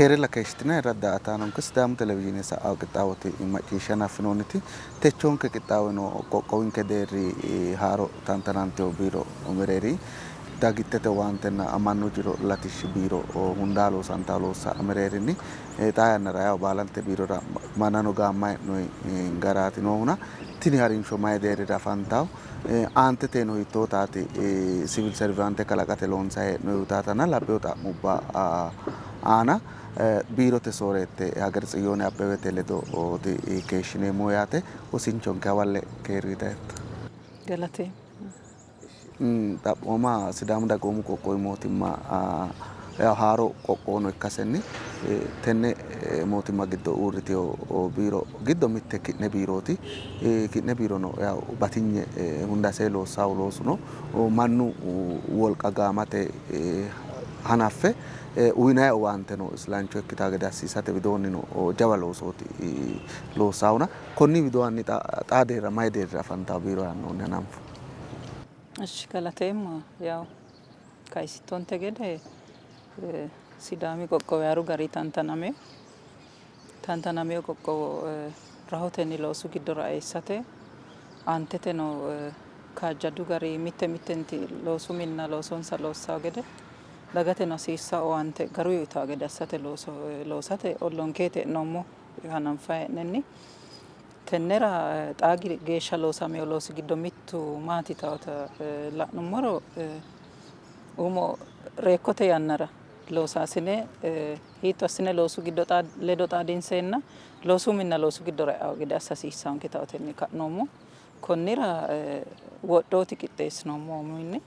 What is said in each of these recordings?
Keerella keeshshitinanni daa''ataanonke Sidaamu televizhiine sa'awo qixxaawoti macciishsha hanaffinoonniti techoonke qixxaawino qoqqowinke deerri haaro tantanantino biiro mereeri dagittete owaantenna mannu jiro latishshi biiro hundaa loosantawo loossa mereerinni xaa yannara yawo baalante biirora mannano gaamma hee'noyi garaati noohuna tini harinsho mayi deerrira afantawo aanteteno hiittootaati sivil servaante kalaqate loonsayi hee'noyihutaatanna labbewo xa'mubba aana biirote sooreette Hager Tsiyooni Abbebete ledooti keeshshineemmo yaate. Wosinchonke hawalle keeru dayitto. Galate. Xaphooma Sidaamu dagoomu qoqqowi mootimma haaro qoqqowono ikkasenni tenne mootimma giddo uurritino biiro giddo mitte ki'ne biirooti. Ki'ne biirono batinye hundasee loossawo loosuno mannu wolqa gaamate hanaffe uyinayi owaanteno islancho ikkitawo gede assiisate widoonnino jawa loosooti loossaahuna. Konni widoonni xaa deerra mayi deerra afantawo biiro yaannohunni hananfo. እሺ galateemmo yaw kayisittonte gede Sidaami qoqqowi haaru gari tantanameo qoqqowo rahotenni loosu giddora eessate aanteteno kaajjadu gari mitte mittenti loosu minna loosonsa loossawo gede dagateno hasiissawo owaante garu uyitawo gede assate looso loosate ollonkeete hee'noommo hananfayi hee'nenni tennera xaa geeshsha loosameo loosi giddo mittu maati yitawota la'nummoro umo reekkote yannara loosaasine hiitto assine loosu giddo ledo xaadinseenna loosu minna loosu giddora e'awo gede assa hasiissaanke tawotenni ka'noommo. Konnira wodhooti qixxeessinoommo uminni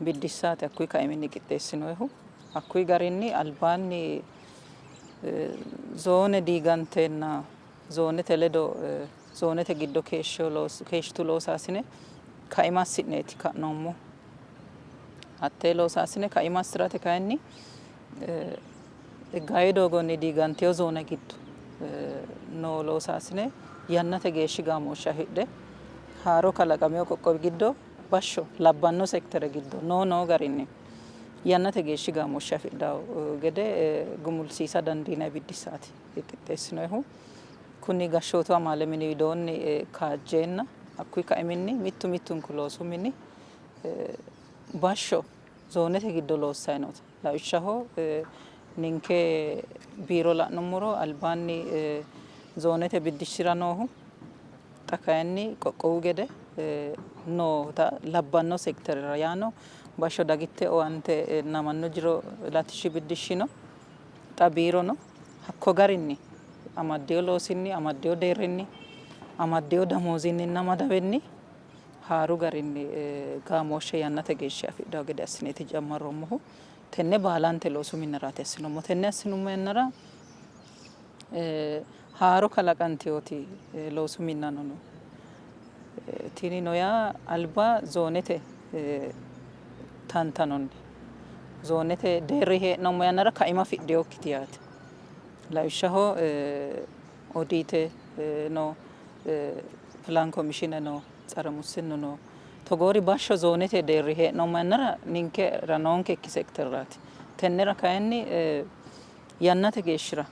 biddissaati hakkuyi kaiminni qixxeessinoyihu. Hakkuyi garinni albaanni zoone diiganteenna zoonete ledo zoonete giddo keeshshitu loosaasine kaima assi'neeti ka'noommo. Hattee loosaasine kaima assirate kayinni higgawe doogonni diiganteyo zoone giddo noo loosaasine yannate geeshshi gaamooshshe afidhe haaro kalaqameyo qoqqowi giddo bashsho labbanno sektere giddo noo garinni yannate geeshshi gaamooshshe afidhawo gede gumulsiisa dandiinanni biddissaati qixxeessinoyihu. Kuni gashshootu amaale mini widoonni kaajjeenna hakkuyi kaiminni mittu mittunku loosu mini bashsho zoonete giddo loossayi noota lawishshaho ninke biiro la'nummoro albaanni zoonete biddishshira noohu xa kayinni qoqqowu gede noota labbanno sekterera yaano bashsho dagitte owaante mannu jiro latishshi biddishshi no xa biirono hakko garinni amaddeyo loosinni amaddeyo deerrinni amaddeyo damoozinninna madawenni haaru garinni gaamooshshe yannate geeshsha afidhawo gede assineeti jammarroommohu. Tenne baalante loosu minnaraati assinoommo. Tenne assinummo yannara haaro kalaqanteyooti loosu minnano no. Tinino yaa alba zoonete tantanonni zoonete deerri hee'noommo yannara kaima afidheyokkiti yaate. Lawishshaho odiite no, pilaan komishine no, tsere mussinnu no. Togoori bashsho zoonete deerri hee'noommo yannara ninkera noonkekki sekterraati. Tennera kayinni yannate geeshshira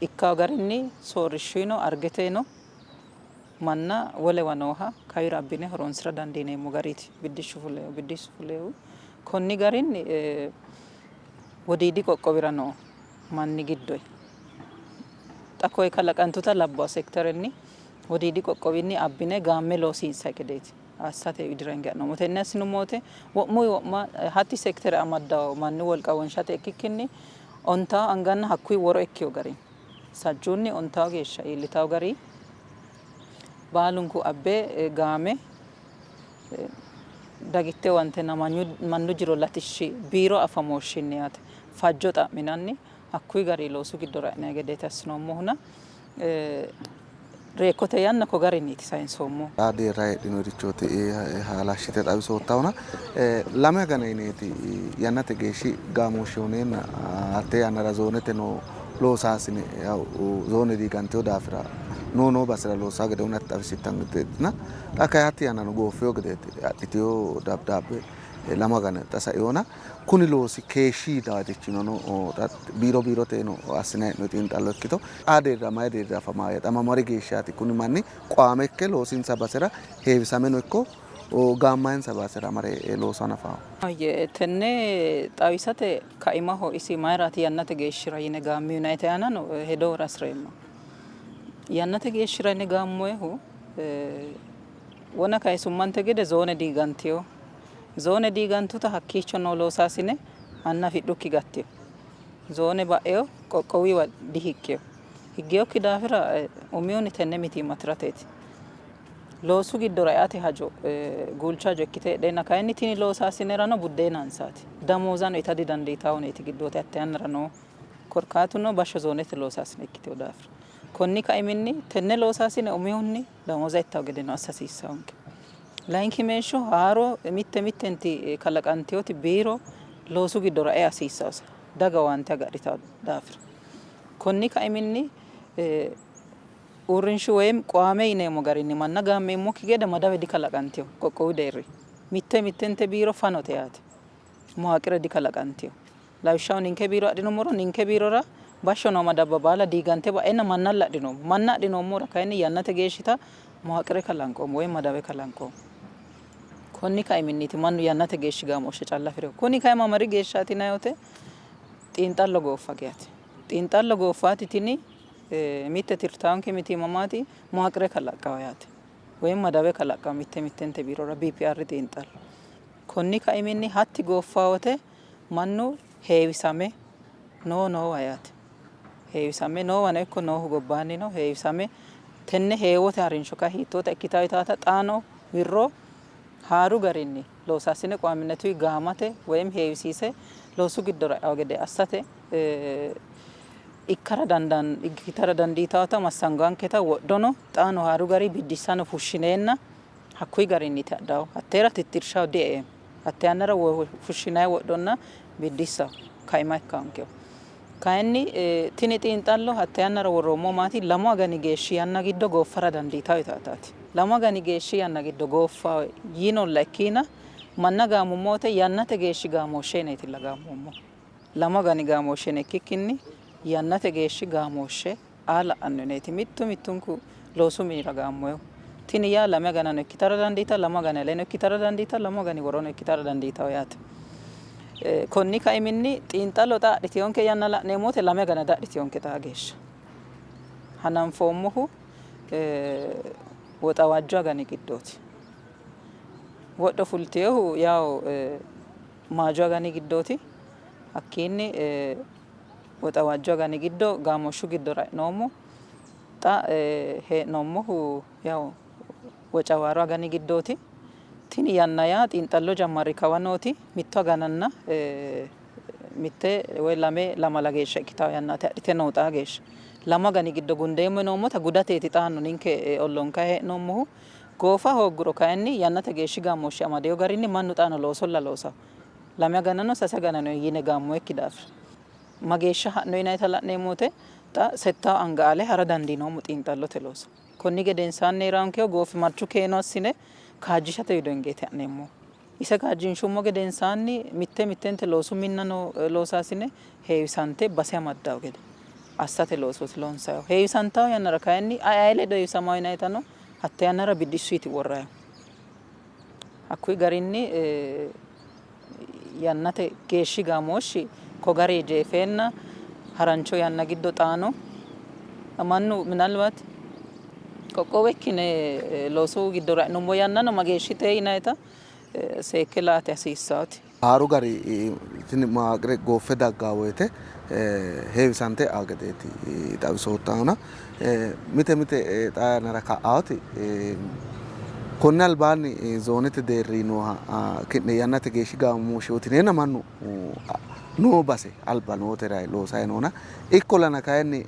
ikkawo garinni soorrishshuyino argeteyino manna wolewa nooha kawira abbine horonsira dandiineemmo gariiti biddishshu fuleehu. Konni garinni wodiidi qoqqowira noo manni giddoyi xa koye kalaqantuta labbawo sekterenni wodiidi qoqqowinni abbine gaamme loosiinsayi gedeeti assate widira hinge ha'noommo. Tenne assinummo wote wo'muyi wo'ma hatti sektere amaddawo mannu wolqa wonshate ikkikkinni ontawo anganna hakkuyi woro ikkiyo gari sajjuunni ontawo geeshsha iillitawo gari baalunku abbe gaame dagitte owaantenna mannu jiro latishshi biiro afamooshshinni yaate fajjo xa'minanni hakkuyi gari loosu giddora e'nanni gedeeti assinoommohuna reekkote yanna ko garinniiti sayinsoommohu. Xaa deerra heedhinorichooti halashshite xawisoottahuna lame agana yineeti yannate geeshshi gaamooshshe huneenna hatte yannara zoonete noo loosaasine zoone diiganteyo daafira noo basera loossaa gede hunate xawisittan gedeetina xa kayi hatti yannano gooffeyo gedeeti adhiteyo dabdaabbe Lamu agani xa sainona kuni loosi keeshshi daatichinono xa biiro biiroteno assinanni hee'noonni xiinxallo ikkito xaa deerra mayi deerra afamawo xa mamari geeshshaati kuni manni qoame ikke loosinsa basera heewisameno ikko gaammayinsa basera mare looso hanafawo. Tenne xawisate kaimaho isi mayiraati yannate geeshshira yine gaammi yinayite aanano hedo hasireemmo. Yannate geeshshira yine gaammoyehu wona kayisummante gede zoone diigantiyo. Zoone diigantuta hakkiicho noo loosaasine anna afidhukki gattino. Zoone ba'eyo qoqqowiwa dihiggino. Higgeyokki daafira umihunni tenne mitiimma tirateeti. Loosu giddora eate hajo guulcho hajo ikkite heedheenna kayinni tini loosaasinerano buddeenansaati. Damoozano ita didandiitawoneti giddoote hatte yannara noo korkaatuno bashsho zoonete loosaasine ikkiteyo daafira. Konni kaiminni tenne loosaasine umihunni damooza ittawo gedeno assa hasiissawonke. Layinki meeshsho haaro mitte mittenti kalaqantewoti biiro loosu giddora ea hasiissawose daga owaante agadhitawo daafira. Konni kaiminni uurrinshu woyim qoame yineemmo garinni manna gaammeemmokki gede madawe dikalaqanteyo qoqqowu deerri. Mitte mittente biiro fanote yaate. Muwaaqire dikalaqanteyo. Lawishshaho ninke biiro adhinummoro ninke biirora bashsho noo madabba baala diigante ba'enna mannalla adhinoommo. Manna adhinoommora kayinni yannate geeshshita muwaaqire kalanqoommo woyim madawe kalanqoommo. Konni kaiminniiti mannu yannate geeshshi gaamooshshe calla afi'rino. Kuni kayi mamari geeshshaati yinanni wote xiinxallo gooffa geyaati. Xiinxallo gooffaati tini mitte tirtaanke mitiimma maati muwaaqire kalaqqawo yaate. Woyim madawe kalaqqawo mitte mittente biirora BPR xiinxallo. Konni kaiminni hatti gooffa wote mannu heewisame noo noowa yaate. Heewisame noowano ikko noohu gobbaanni no heewisame tenne heewote harinsho kayi hiittoota ikkitawo yitaata xaano wirro haaru garinni loosaasine qoaminnetuyi gaamate woyim heewisiise loosu giddora eawo gede assate ikkara dandan ikkitara dandiitawota massangoanketa wodhono xaano haaru gari biddissano fushshineenna hakkuyi garinniiti adhawo. Hatteera tittirshaho die'eemmo. Hatte yannara fushshinayi wodhonna biddissa kaima ikkankeho. Kayinni tini xiinxallo hatte yannara worroommo maati 2 agani geeshshi yanna giddo gooffara dandiitawo yitaataati. 2 agani geeshshi yanna giddo gooffa yinolla ikkiina manna gaamummote yannate geeshshi gaamooshshe yineetilla gaammoommo. 2 agani gaamooshshe yine ikkikkinni yannate geeshshi gaamooshshe aa la'anno yineeti mittu mittunku loosu minira gaammoyehu. Tini yaa 2 aganano ikkitara dandiitawo, 2 agani aleno ikkitara dandiitawo, 2 agani worono ikkitara dandiitawo yaate. Konni kaiminni xiinxallo xa adhiteyonke yanna la'neemmo wote 2 agana dadhiteyonke xaa geeshsha. Hananfoommohu woxawaajju agani giddooti. Wodho fulteyohu yawo maaju agani giddooti. Hakkiinni woxawaajju agani giddo gaamooshshu giddora e'noommo. Xa hee'noommohu yawo wocawaaro agani giddooti. Tini yanna yaa xiinxallo jammarri kawa nooti 1 agananna 1 woy 2 lamala geeshsha ikkitawo yannaati adhite noo xaa geeshsha. 2 agani giddo gundeemmo yinoommota gudateeti xaano ninke ollonkayi hee'noommohu. Goofa hoogguro kayinni yannate geeshshi gaamooshshe amadeyo garinni mannu xaano loosolla loosawo. 2 aganano 3 aganano yine gaammoyekki daafira. Mageeshsha ha'no yinayita la'neemmo wote xa 6 anga ale hara dandiinoommo xiinxallote looso. Konni gedensaanni heeraankeho goofimarchu keeno assine kaajjishate wido hingeeti ha'neemmo. Ise kaajjinshummo gedensaanni mitte mittente loosu minna noo loosaasine heewisante base amaddawo gede assate loosooti loonsayihu. Heewisantawo yannara kayinni ayi ledo heewisamawo yinayitano hatte yannara biddishshuyti worrayihu. Hakkuyi garinni yannate geeshshi gaamooshshi ko gari jeefeenna harancho yanna giddo xaano mannu minalbat qoqqowo ikkine loosu giddora e'nummo yannano mageeshshite yinayita seekke laate hasiissaati. Haaru gari tini maaqire gooffe daggaa woyte heewisante eawo gedeeti xawisoottahuna mite mite xaa yannara ka'aoti konne albaanni zoonete deerri nooha ki'ne yannate geeshshi gaamooshsheetineenna mannu noo base alba nootera loosayi noona ikkollana kayinni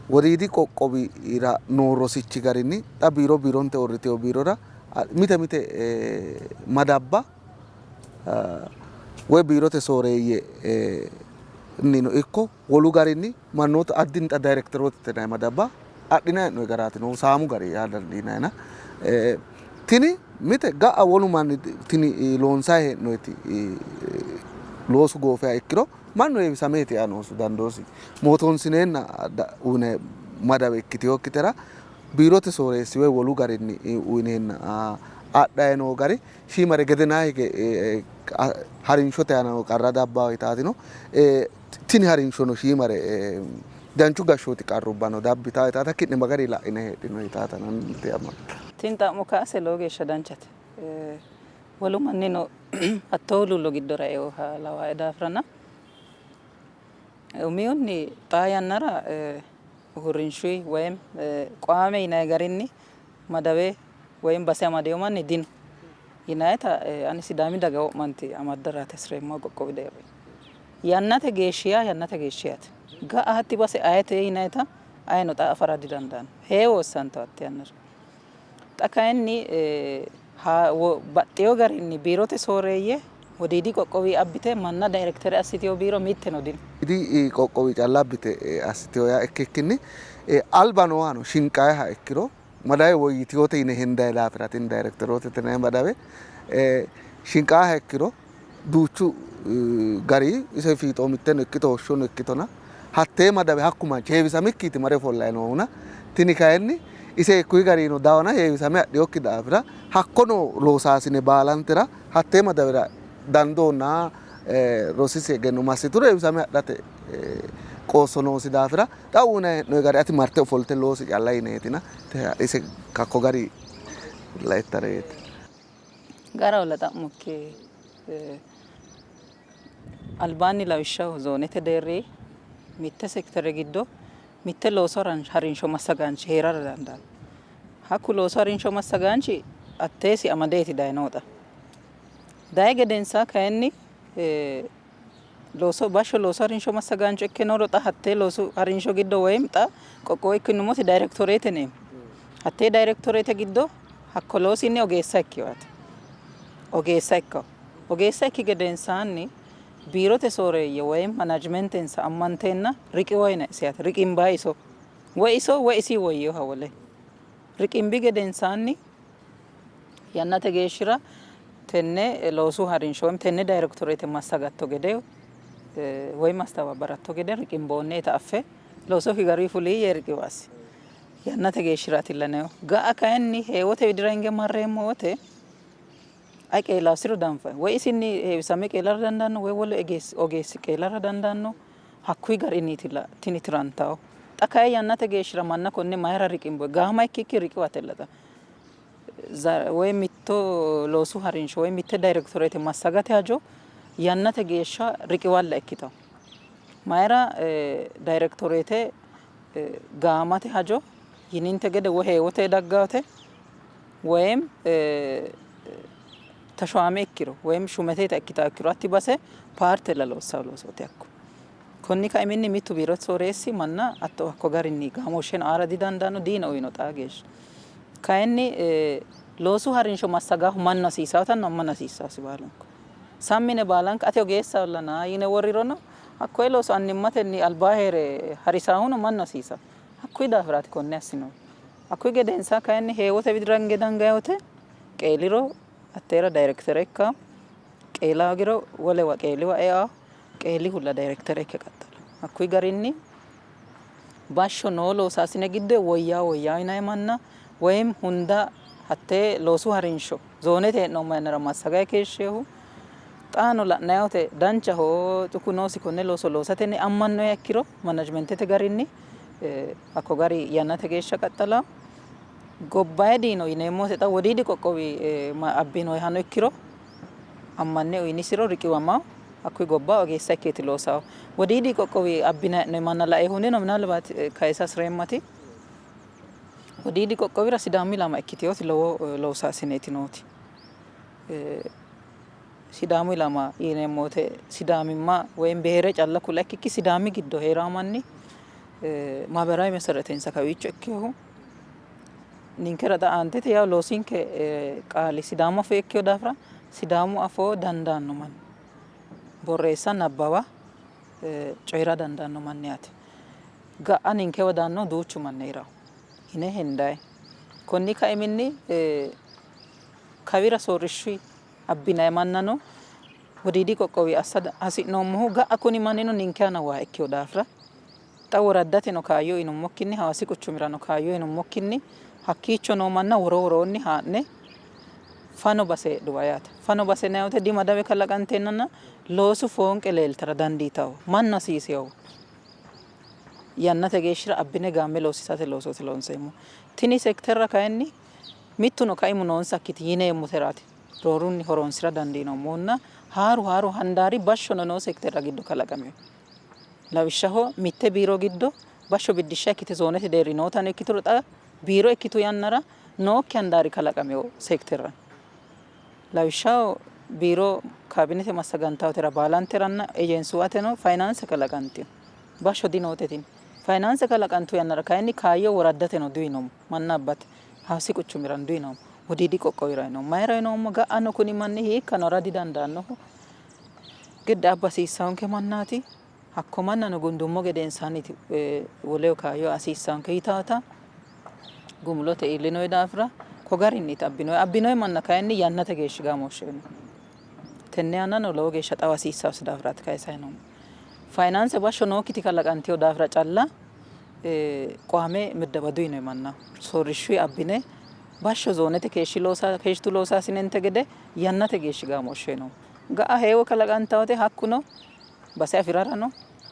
wodiidi qoqqowira noo rosichi garinni xa biiro biironte uurriteyo biirora mite mite madabba woy biirote sooreeyye nino ikko wolu garinni mannootu addinta daayirekteroote yinanni madabba adhinayi hee'noyi garaati noohu saamu gari yaa dandiinayina. Tini mite ga'a wolu manni tini loonsayi hee'noyiti loosu goofiha ikkiro mannu heewisameeti yaa noosi dandoosi mootoonsineenna uyine madawe ikkitinokkitera biirote sooreessi woy wolu garinni uyineenna adhayi noo gari shiimare gedenaa hige harinshote aana noo qarra dabbawo yitaatino. Tini harinshono shiimare danchu gashshooti qarrubbano dabbitawo yitaata ki'ne ma gari la'ine heedhino yitaata. Tini xa'mo kaase lowo geeshsha danchate. Wolu mannino hattoo huluullo giddora eoha lawaae daafirana umihunni xaa yannara uurrinshuyi woyim qoame yinanni garinni madawe woyim base amadeyo manni dino yinayita ani Sidaami daga wo'manti amaddaraati hasireemmoha qoqqowi deerri. Yannate geeshshiya yannate geeshshiyaati. Ga'a hatti base ayete yinayita ayino xa afara didandaanno. Heewo wossanto hatte yannara. Xa kayinni baxxeyo garinni biirote sooreeyye Wodiidi qoqqowi abbite manna dayirektere assiteyo biiro mitteno dino. Wodiidi qoqqowi calla abbite assiteyo yaa ikkikkinni alba noohano shinqaayiha ikkiro madawe woyyitinote yine hendayi daafira tini dayirekteroote tine madawe shinqaaha ikkiro duuchu gari ise fiixoomitteno ikkito hoshshono ikkitona hattee madawe hakku manchi heewisamikkiiti mare ofollayi noohuna tini kayinni ise hikkuyi garino dawana heewisame adhinokki daafira hakko noo loosaasine baalantera hattee madawera dandoonna rosisi egenno massituro heewisame adhate qoosso noosi daafira xa uyinayi hee'noyi gari ati marte ofolte loosi calla yineetina ise hakko gari laittareeti. Garaholla xa'mokki albaanni lawishshaho zoonete deerri mitte sekitere giddo mitte loosu harinsho massagaanchi heerara dandaanno. Hakku loosu harinsho massagaanchi atteesi amadeeti dayinoxa. Dayi gedensaa kayinni looso bashsho loosu harinsho massagaancho ikke nooro xa hattee loosu harinsho giddo woyim xa qoqqowo ikkinummoti dayirektoreete neemmo. Hattee dayirektoreete giddo hakko loosinni ogeessa ikkiwaati. Ogeessa ikkawo. Ogeessa ikki gedensaanni biirote sooreeyye woyim manajimentensa ammanteenna riqiwo yinayisi yaate. Riqimbayi iso. Woy iso woy isi woyyeeha wole. Riqimbi gedensaanni yannate geeshshira tenne loosu harinsho woyim tenne dayirektoreete massagatto gede woyim mastababaratto gede riqimboonnieta affe loosokki gari fuli yee riqiwasi. Yannate geeshshiraatilla neyo. Ga'a kayinni heewote widira hinge marreemmo wote ay qeelaasiro danfayi. Woy isinni heewisame qeelara dandaanno woy wolu ogeessi qeelara dandaanno. Hakkuyi garinniitilla tini tirantawo. Xa kayi yannate geeshshira manna konne mayira riqimbo gaama ikkikki riqiwatella xa. Woy mitto loosu harinsho woy mitte dayirektoreete massagate hajo yannate geeshsha riqiwalla ikkitawo. Mayira dayirektoreete gaamate hajo yininte gede woy heewote daggate woyim tashoame ikkiro woyim shumeteta ikkitawo ikkiro hatti base paartella loossawo loosooti hakko. Konni kaiminni mittu biirote sooreessi manna hatto hakko garinni gaamooshsheno aara didandaanno diino uyino xaa geeshsha. Kayinni loosu harinsho massagaahu mannu hasiisawotanna ammana hasiissawosi baalunku. Sammine baalanka ati ogeessaholla naa yine worrirono hakkoye looso annimmatenni albaa heere harisaahuno mannu hasiisawo. Hakkuyi daafiraati konne assinohu. Hakkuyi gedensaa kayinni heewote widira hinge dangayi wote qeeliro hatteera dayirektere ikkawo, qeela hoogiro wolewa qeeliwa eawo, qeelihulla dayirektere ikke qaxxala. Hakkuyi garinni bashsho noo loosaasine giddo woyyawo woyyawo yinayi manna woyim hunda hattee loosu harinsho zoonete hee'noommo yannara massagayi keeshsheehu xaano la'nayi wote danchaho dhuku noosi konne looso loosatenni ammannoha ikkiro manajimentete garinni hakko gari yannate geeshsha qaxxalawo. Gobbayidino yineemmo wote xa Wodiidi qoqqowi abbinohano ikkiro ammanne uyinisiro riqiwamawo hakkuyi gobba ogeessa ikkeeti loosawo. Wodiidi qoqqowi abbinayi hee'noyi manna laehunnino minalbaati kayisa hasireemmati Wodiidi qoqqowira Sidaamu ilama ikkiteyooti lowo loosaasineeti nooti. Sidaamu ilama yineemmo wote Sidaamimma woyim biheere calla kula ikkikki Sidaami giddo hee'rawo manni maabarawi meseretensa kawiicho ikkinohu ninkera xa aantete yawo loosinke qaali Sidaamu afoo ikkino daafira Sidaamu afoo dandaanno manni borreessa nabbawa coyi'ra dandaanno manni yaate. Ga'a ninkewa daannohu duuchu manni hee'rawo yine hendayi. Konni kaiminni Kawira soorrishshu abbinanni mannano Wodiidi qoqqowi assa hasi'noommohu ga'a kuni mannino ninke aana waa ikkino daafira xa woraddateno kaayyo uyinummokkinni Hawaasi quchumirano kaayyo uyinummokkinni hakkiicho noo manna woro woroonni haa'ne fano base heedhuwa yaate. Fano base yinanni woyte dimadawe kalaqanteennanna loosu foonqe leeltara dandiitanno. Mannu hasiisewo yannate geeshshira abbine gaamme loosiisate loosooti loonseemmohu. Tini sekiterra kayinni mittuno kaimu noonsakkiti yineemmoteraati roorunni horoonsi'ra dandiinoommohunna haaru haaru handaari bashshono noo sekiterra giddo kalaqamino. Lawishshaho mitte biiro giddo bashsho biddishsha ikkite zoonete deerri nootano ikkituro xa biiro ikkitu yannara nookki handaari kalaqamino sekiterra no. Lawishshaho biiro kaabinete massagantawotera baalanteranna ejensuwateno fayinaanse kalaqantino. Bashsho dinoote tini. Fayinaanse kalaqantu yannara kayinni kaayyo woraddateno duyinoommo. Manna abbate Hawaasi quchumirano duyinoommo. Wodiidi qoqqowira yinoommo. Mayira yinoommo? Ga'ano kuni manni hiikkano hara didandaannoho. Gidde abba hasiissaanke mannaati. Hakko mannano gundummo gedensaanniiti woleho kaayyo hasiissaanke yitaata gumulote iillinoyi daafira ko garinniiti abbinoyi. Abbinoyi manna kayinni yannate geeshshi gaamooshshe uyinoonni. Tenne yannano lowo geeshsha xawo hasiissaasi daafiraati kayisayi noommo. Fayinaanse bashsho nookkiti kalaqantino daafira calla qoame middaba duyinoyi mannaho. Soorrishshuyi abbine bashsho zoonete keeshshitu loosaasinente gede yannate geeshshi gaamooshshe uyinoommo. Ga'a heewo kalaqantawo wote hakkuno base afi'rarano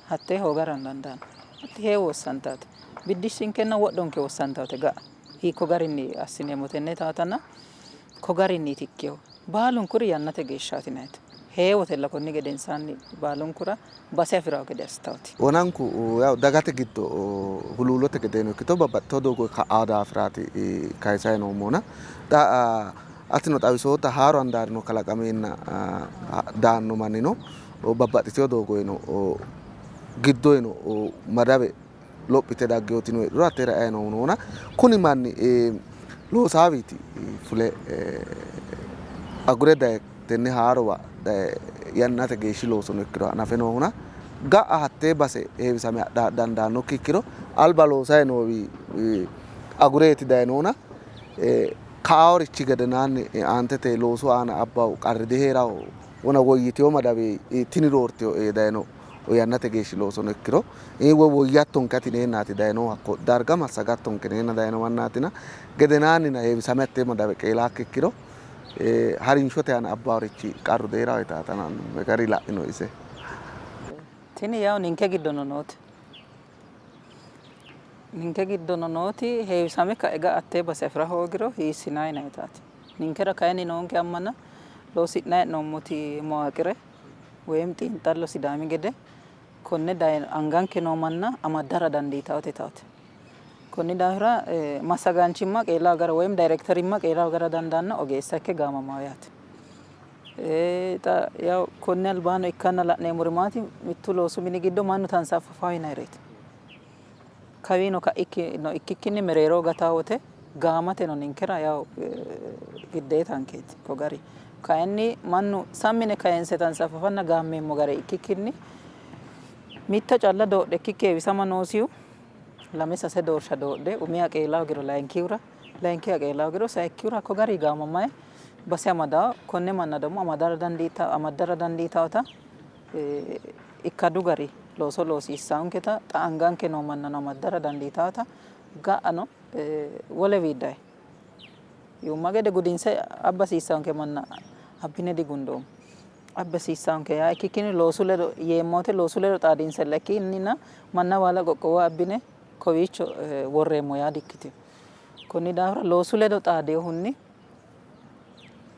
hattee hoogarano dandaanno. Hatti heewo wossantaate. Biddishshinkenna wodhonke wossantaate ga'a hiikko garinni assineemmo tenne taatanna ko garinniiti ikkinohu. Baalunkuri yannate geeshshaati yinannite. Heewotella konni gedensaanni baalunkura base afi'rawo gede assitaati. Wonanku yaw dagate giddo huluullote gedeeno ikkito babbaxxitino doogo ka'aa daafiraati kayisayi noommohuna xa atino xawisootta haaru handaarino kalaqameenna daanno mannino babbaxxitino doogoyino giddoyino madawe lophite dagginotino heedhuro hattera ayi noona kuni manni loosaawiti fule agure daye tenne haarowa daye yannate geeshshi loosono ikkiro hanafe noohuna ga'a hattee base heewisame adha dandaannokki ikkiro alba loosayi noowi agureeti dayinohuna kaaworichi gedenaanni aantete loosu aana abbahu qarri diheeraho wona woyyitewo madawe tini roortewo ee dayino yannate geeshshi loosono ikkiro woy woyyattonke ati neennaati dayinohu hakko darga massagattonke neenna dayino mannaatina gedenaannina heewisame hattee madawe qeelaakki ikkiro harinshote aana abbaworichi qarru deeraho yitaatana gari la'ino ise. Tini yawo ninke giddono noote. Ninke giddono nooti heewisame kae ga'a hattee base afi'ra hoogiro hiissinanni yinannitaati. Ninkera kayinni noonke ammana loosi'nanni hee'noommoti mawaaqire woyim xiinxallo Sidaami gede konne anganke noo manna amaddara dandiitawote yitawote. Konni daafira massagaanchimma qeela gara woyim dayrekterimma qeela gara dandaanno ogeessa ikke gaamamawo yaate. Xa yaw konni albaano ikkanna la'neemmori maati mittu loosu mini giddo mannu tansaaffafawo yinannireeti. Kawiino ka'ikkino ikkikkinni mereero gatawo wote gaamateno ninkera yaw giddeetankeeti ko gari. Kayinni mannu sammine kayinse tansaffafanna gaammeemmo gari ikkikkinni mitte calla doodhe ikkikki heewisama noosihu lame sase doorsha doodhe umiha qeela hoogiro layinkihura layinkiha qeela hoogiro sayikkihura hakko gari gaamamayi base amadawo konne manna ደግሞ amaddara dandiitawota ikkadu gari looso loosiissaanketa xa anganke noo mannano amaddara dandiitawota ga'ano wole wiiddayi yuumma gede gudinse abba hasiissaanke manna abbine digundoommo. Abba hasiissaanke yaa ikkikkinni loosu ledo yeemmote loosu ledo xaadinsella ikkinnina manna baala qoqqowo abbine kowiicho worreemmo yaa dikkitino. Konni daafira loosu ledo xaadinohunni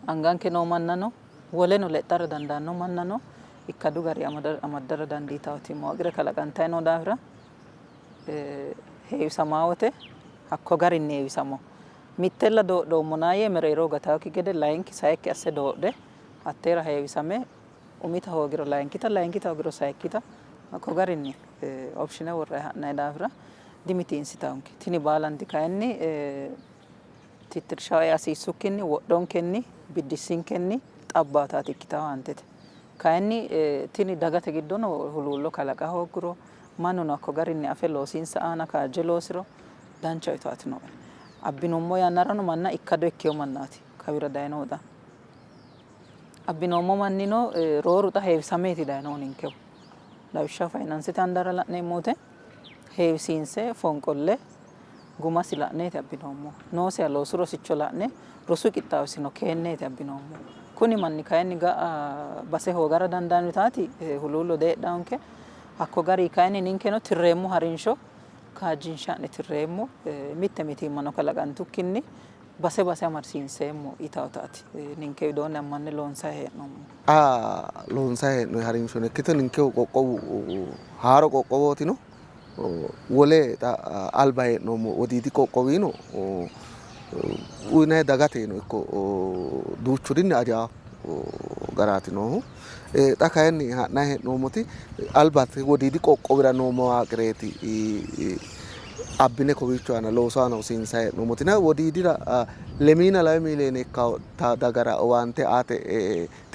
anganke noo mannano woleno lexxara dandaanno mannano ikkadu gari amaddara dandiitawoti mawaaqire kalaqantayi noo daafira heewisamawo wote hakko garinni heewisamo. Mittella doodhoommona yee mereero gataakki gede layinki sayikki asse doodhe hatteera heewisame umita hoogiro layinkita layinkita hoogiro sayikkita hakko garinni opshine worrayi ha'nayi daafira dimitiinsitawonke. Tini baalanti kayinni tittirsha hasiissukkinni wodhonkenni biddissinkenni xabbaataati ikkitawo aantete. Kayinni tini dagate giddono huluullo kalaqa hoogguro mannuno hakko garinni afe loosinsa aana kaajje loosiro dancha itoati nooe. Abbinummo yannarano manna ikkado ikkewo mannaati kawira dayinohu xa. Abbinoommo mannino rooru xa heewisameeti dayinohu ninkewa. Lawishshaho fayinaansete handaara la'neemmo wote heewisiinse fonqolle gumasi la'neeti abbinoommohu. Noosiha loosu rosicho la'ne rosu qixxaawosino keenneeti abbinoommohu. Kuni manni kayinni ga'a base hoogara dandaanno yitaati huluullo diheedhannonke. Hakko gari kayinni ninkeno tirreemmo harinsho kaajjinshe ha'ne tirreemmo. Mitte mitiimmano kalaqantukkinni base base amadisiinseemmo yitawotaati ninke widoonni ammanne loonsayi hee'noommo. Xa loonsayi hee'noyi harinshono ikkito ninkehu qoqqowu haaro qoqqowootino wole xa alba hee'noommo wodiidi qoqqowino uyinayi dagateno ikko duuchurinni ajaawo garaati noohu. Xa kayinni ha'nayi hee'noommoti alba wodiidi qoqqowira noo mawaaqireeti abbine kowiicho aana loosu aana hosiinsayi hee'noommotina wodiidira 2.2 miiliyoone ikkawo dagara owaante aate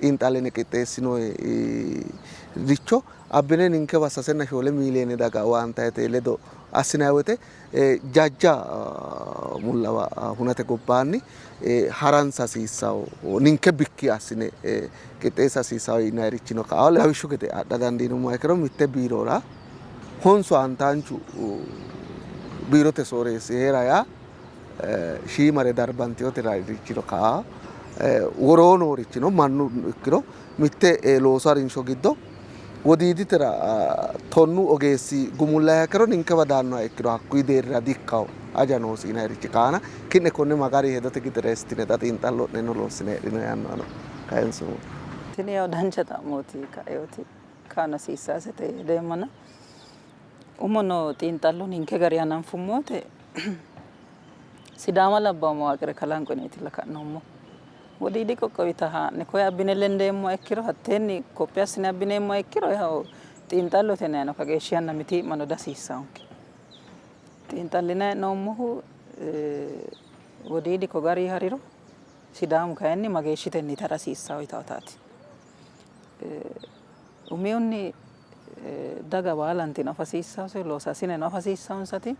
xiinxalline qixxeessinoyiricho abbine ninkewa 3 4 miiliyoone daga owaantayite ledo assinanni woyte jajja mullawa hunate gobbaanni haransa hasiissawo ninke bikki assine qixxeessa hasiissawo yinayirichino ka'a lawishshu gede adha dandiinummoha ikkiro mitte biirora honsu aantaanchu biirote sooreessi heera yaa shiimare darbantinoterichino ka'a woroo noorichino mannu ikkiro mitte loosu harinsho giddo wodiiditera 10 ogeessi gumullayiha ikkiro ninkewa daannoha ikkiro hakkuyi deerrira dikkawo aja noosi yinayirichi kaana ki'ne konne magari hedote gidireessitine xa xiinxallo'neno loossine heedhino yaannohano kayinsumo. Tini yawo dancha xa'mooti ka'eoti kaano hasiissasete hedeemmona umono xiinxallo ninke gari hananfummote Sidaama labbawo mawaaqire kalanqo yineetilla ka'noommohu. Wodiidi qoqqowita haa'ne koye abbine lendeemmoha ikkiro hatteenni koppe assine abbineemmoha ikkiro yawo xiinxallote yinayino kageeshshi yanna mitii'mano dihasiissaonke. Xiinxallinanni hee'noommohu wodiidi ko gari hariro Sidaamu kayinni mageeshshitenni tara hasiissawo yitawotaati. Umihunni daga baalantino afa hasiissawose, loosaasineno afa hasiissawonsati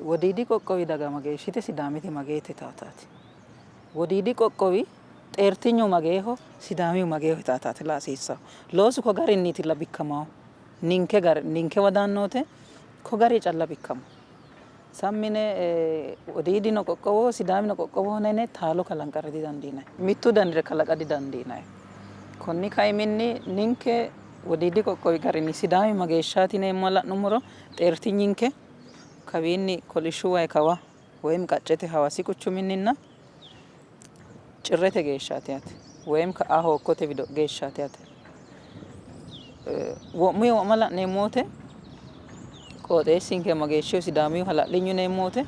wodiidi qoqqowi daga mageeshshite Sidaamiti mageete yitawotaati. Wodiidi qoqqowi xeertinyu mageeho Sidaamihu mageeho yitawotaati la hasiissawo. Loosu ko garinniitilla bikkamawo. Ninke gar ninkewa daanno wote ko gari calla bikkamawo. Sammine wodiidino qoqqowoho Sidaamino qoqqowoho yine taalo kalanqara didandiinanni. Mittu danire kalaqa didandiinanni. Konni kaiminni ninke wodiidi qoqqowi garinni Sidaami mageeshshaati yineemmoha la'nummoro xeertinyinke kawiinni kolishshu wayi kawa woyim qaccete Hawaasi quchuminninna Cirrete geeshshaati yaate. Woyim ka'a Hookkote wido geeshshaati yaate. Wo'muyi wo'ma la'neemmo wote qooxeessinke mageeshshiho Sidaamiyu hala'linyu yineemmo wote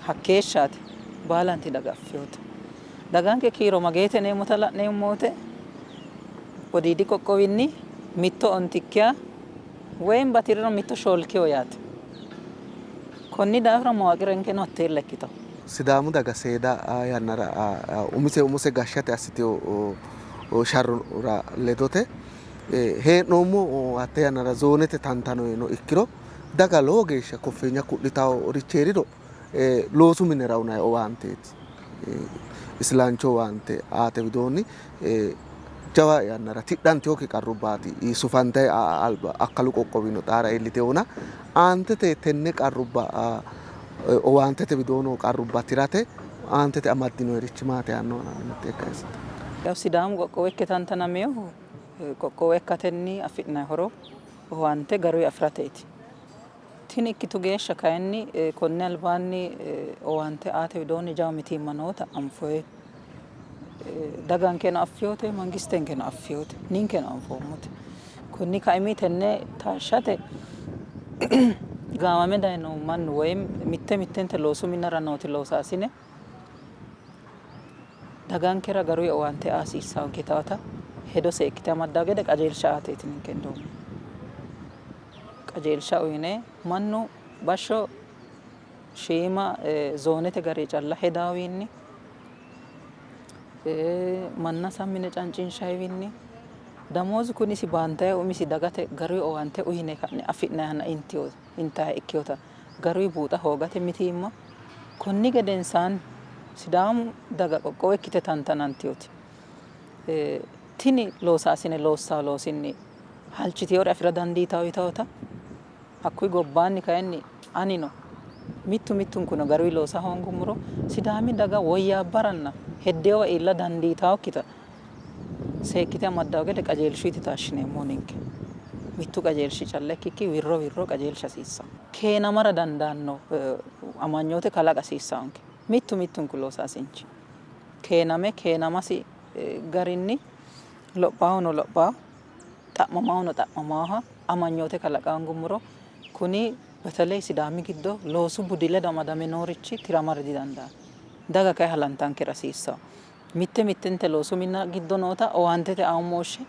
hakkeeshshaati baalanti daga affinote. Daganke kiiro mageete yineemmota la'neemmo wote wodiidi qoqqowinni mitto ontikkiha woyim bati'riro mitto shoolkiho yaate. Konni daafira mawaaqirenkeno hatteella ikkito. Sidaamu daga seeda yannara umise umose gashshate assitino sharrora ledote hee'noommo hatte yannara zoonete tantanono ikkiro daga lowo geeshsha koffeenya ku'litaworichi heeriro loosu minira uynanni owaanteeti. Isilancho owaante aate widoonni jawa yannara tidhantinokki qarrubbaati sufantayi alba akkalu qoqqowino xaara iillitewona aantete tenne qarrubba owaantete widoo noo qarrubba tirate aantete amaddinoyirichi maati yaannohana mitte kayisate. Yaw Sidaamu qoqqowo ikke tantanaminohu qoqqowo ikkatenni afi'nanni horo owaante garuyi afi'rateeti. Tini ikkitu geeshsha kayinni konni albaanni owaante aate widoonni jawa mitiimma noota anfoyi. Dagankeno affinote, mangistenkeno affinote, ninkeno anfoommote. Konni kaimi tenne taashshate gaamame dayino mannu woyim mitte mittente loosu minnara nooti loosaasine dagankera garuyi owaante aa hasiissannonke yitawota hedo seekkite amaddawo gede qajeelsha aateeti ninke hendoommohu. Qajeelsha uyine mannu bashsho shiima zoonete gari calla hedawiinni manna sammine cancinshayiwinni damoozu kuni isi baantayi umisi dagate garuyi owaante uyine ka'ne afi'nayihanna intayiha ikkinota garuyi buuxa hoogate mitiimma konni gedensaanni Sidaamu daga qoqqowo ikkite tantanantinoti Tini loosaasine loossawo loosinni halchitewore afi'ra dandiitawo yitawota, hakkuyi gobbaanni kayinni anino mittu mittunkuno garuyi loosa hoongummoro Sidaami daga woyyaabbaranna heddeewa iilla dandiitawokkita seekkite amaddawo gede qajeelshuyti taashshineemmohu ninke. Mittu qajeelshi calla ikkikki wirro wirro qajeelsha hasiissanno. Keenamara dandaanno amanyoote kalaqa hasiissawonke. Mittu mittunku loosaasinchi keename keenamasi garinni lophaawuno lophaawu, xa'mamaawuno xa'mamaaha amanyoote kalaqa hoongummoro kuni beteley Sidaami giddo loosu budi ledo amadame noorichi tiramara didandaanno. Daga kayi halantankera hasiissawo. Mitte mittente loosu minna giddo noota owaantete aamamooshshe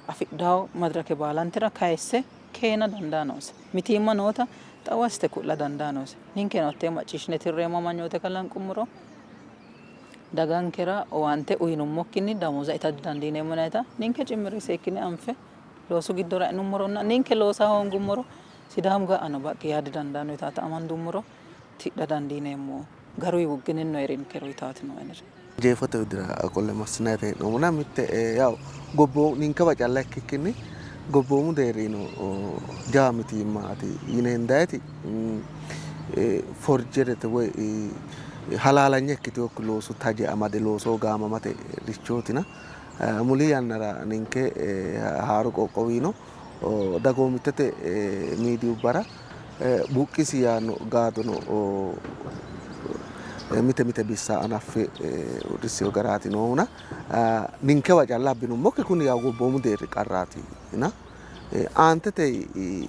afidhawo madirake baalantera kayisse keena dandaa noose. Mitiimma noota xawo assite ku'la dandaa noose. Ninkeno hattee macciishshine tirreemmo amanyoote kalanqummoro dagankera owaante uyinummokkinni damooza ita didandiineemmo yinannita ninke cimmire seekkine anfe loosu giddora e'nummoronna ninke loosa hoongummoro Sidaamu ga'ano baqqi yaa didandaanno yitaata amandummoro tidha dandiineemmo. Garuyi wuggininno heerinkero yitaati noo anera. Jeefote widira qolle massinanni hee'noommona mitte yaw gobboomu ninkewa calla ikkikkinni gobboomu deerrino jawa mitiimmaati yine hendayiti forjerete woy halaalanya ikkitinokki loosu taje amade loosoho gaamamate richootina muli yannara ninke haaru qoqqowino dagoomittete miidiyubbara buqqisi yaanno gaadono mite mite bissa anaffe uurrissino garaati noohuna ninkewa calla abbinummokki kuni yaw gobboomu deerri qarraatina aantete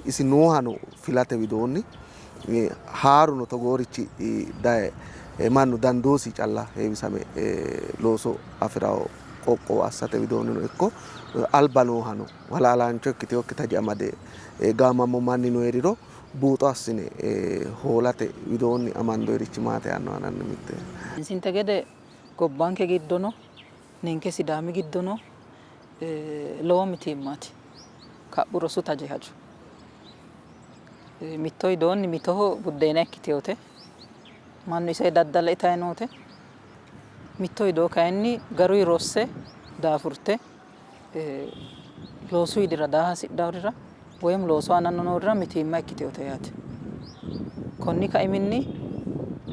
isi noohano filate widoonni haaruno togoorichi daye mannu dandoosi calla heewisame looso afirawo qoqqowo assate widoonnino ikko alba noohano halaalaancho ikkitinokki taje amade gaamammo manni no heeriro buuxo assine hoolate widoonni amandoyirichi maati yaanno aananni mitte. Insinte gede gobbanke giddono ninke Sidaami giddono lowo mitiimmaati kaphu rosu taje hajo. Mitto widoonni mitoho buddeena ikkiteyote mannu ise daddale itayi noote, mitto widoo kayinni garuyi rosse daafurte loosu widira daa hasidhawurira woyim loosu aana noorira mitiimma ikkiteyote yaate. Konni kaiminni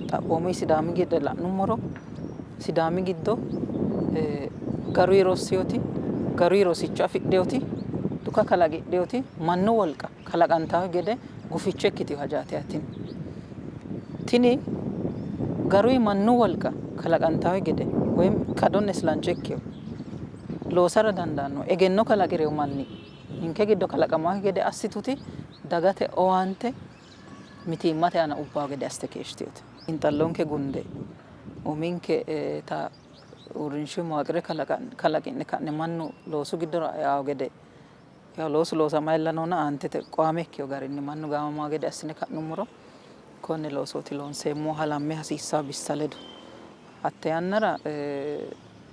xaphoomu Sidaami giddo la'nummoro Sidaami giddo garuyi rossiyoti garuyi rosicho afidheyoti dhuka kalaqidheyoti mannu wolqa kalaqantawo gede guficho ikkiteyo hajaati yaate. Tini garuyi mannu wolqa kalaqantawo gede woyim ikkadonna isilancho ikkeyo loosara dandaanno egenno kalaqireyo manni ninke giddo kalaqamawo gede assituti dagate owaante mitiimmate aana ubbawo gede assite keeshshiteyote. Xiinxallonke gunde uminke ta uurrinshu mawaaqire kalaqi'ne ka'ne mannu loosu giddora eawo gede yaw loosu loosama illa noona aantete qoame ikkeyo garinni mannu gaamamawo gede assine ka'nummoro konne loosooti loonseemmo halamme hasiissawo bissa ledo. Hatte yannara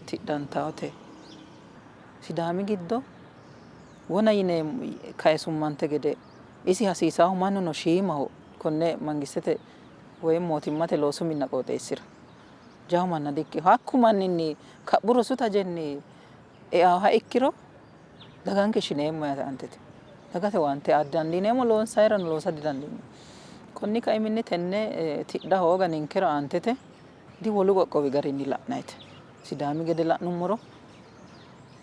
tidhantawote Sidaami giddo wona yineemmo kayisummante gede isi hasiisaahu mannuno shiimaho konne mangistete woy mootimmate loosu minna qooxeessira jawu manna dikkino. Hakku manninni kaphu rosu tajenni eaha ikkiro daganke shineemmo yaate aantete. Dagate owaante aa didandiineemmo, loonsayirano loosa didandiineemmo. Konni kaiminni tenne tidha hooga ninkera aantete di wolu qoqqowi garinni la'nayite. Sidaami gede la'nummoro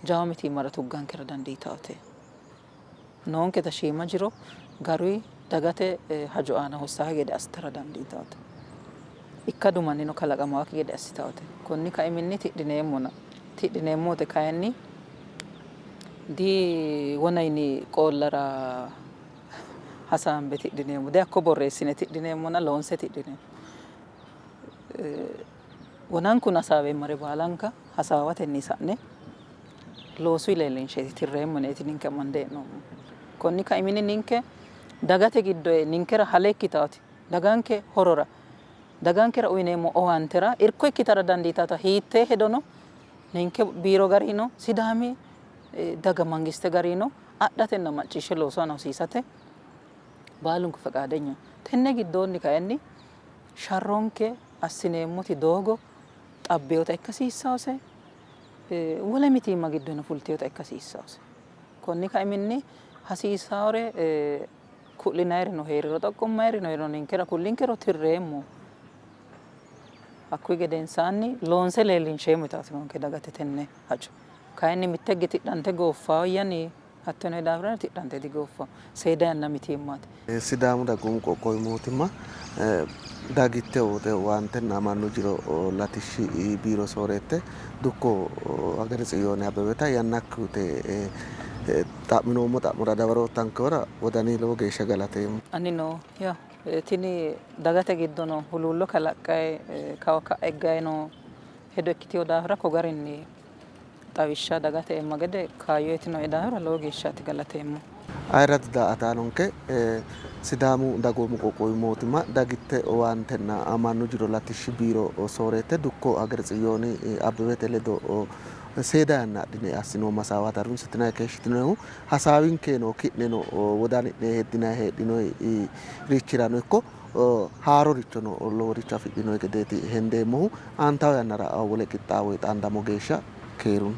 jawa mitiimmara tuggankera dandiitawote. Noonketa shiima jiro garuyi dagate hajo aana hossaakki gede assitara dandiitawote. Ikkadu mannino kalaqamaakki gede assitawote. Konni kaiminni tidhineemmona. Tidhineemmo wote kayinni di wona yini qoollara hasaambe tidhineemmo. Di hakko borreessine tidhineemmona loonse tidhineemmo. Wonankun hasaaweemmare baalanka hasaawatenni sa'ne loosuyi leellinsheeti tirreemmo yineeti ninke amande hee'noommo. Konni kaiminni ninke dagate giddo ninkera hale ikkitaati daganke horora dagankera uyineemmo owaantera irko ikkitara dandiitata hiittee hedono ninke biiro garino Sidaami daga mangiste garino adhatenna macciishshe loosu aana hosiisate baalunku feqaadenyaho. Tenne giddoonni kayinni sharronke assineemmoti doogo xabbeyota ikka hasiissawose. Wole mitiimma giddono fultinota ikka hasiissanose. Konni kaiminni hasiissaore ku'linayirino heeriro xoqqommayirino heeriro ninkera kullinkero tirreemmo. Hakkuyi gedensaanni loonse leellinsheemmo yitaati noonke dagate tenne hajo. Kayinni mitte higge tidhante gooffawoyyani hatto yinoyi daafira tidhante digooffawo. Seeda yanna mitiimmaati. Sidaamu dagoomu qoqqowi mootimma dagitte wote owaantenna mannu jiro latishshi biiro sooreette dukko Hagere Tsiyooni Abbebeta yannakki uyite xa'minoommo xa'mora dawaro ottankehura wodani lowo geeshsha galateemmo. Anino yaw tini dagate giddono huluullo kalaqqayi kawa ka'a higgayi noo hedo ikkitino daafira ko garinni xawishsha dagate eemma gede kaayyo uyitinoe daafira lowo geeshshaati galateemmo. Ayirradu daa''ataanonke Sidaamu dagoomu qoqqowi mootimma dagitte owaantenna mannu jiro latishshi biiro sooreette dukko Hagere Tsiyooni Abbebete ledo seeda yanna adhine assinoommo hasaawaati harunsitinanni keeshshitinohu. Hasaawinkeno ki'neno wodani'ne heddinanni heedhinoyirichirano ikko haarorichono loworicho afidhinoyi gedeeti hendeemmohu. Aantawo yannara wole qixxaawo xaandammo geeshsha keerunni.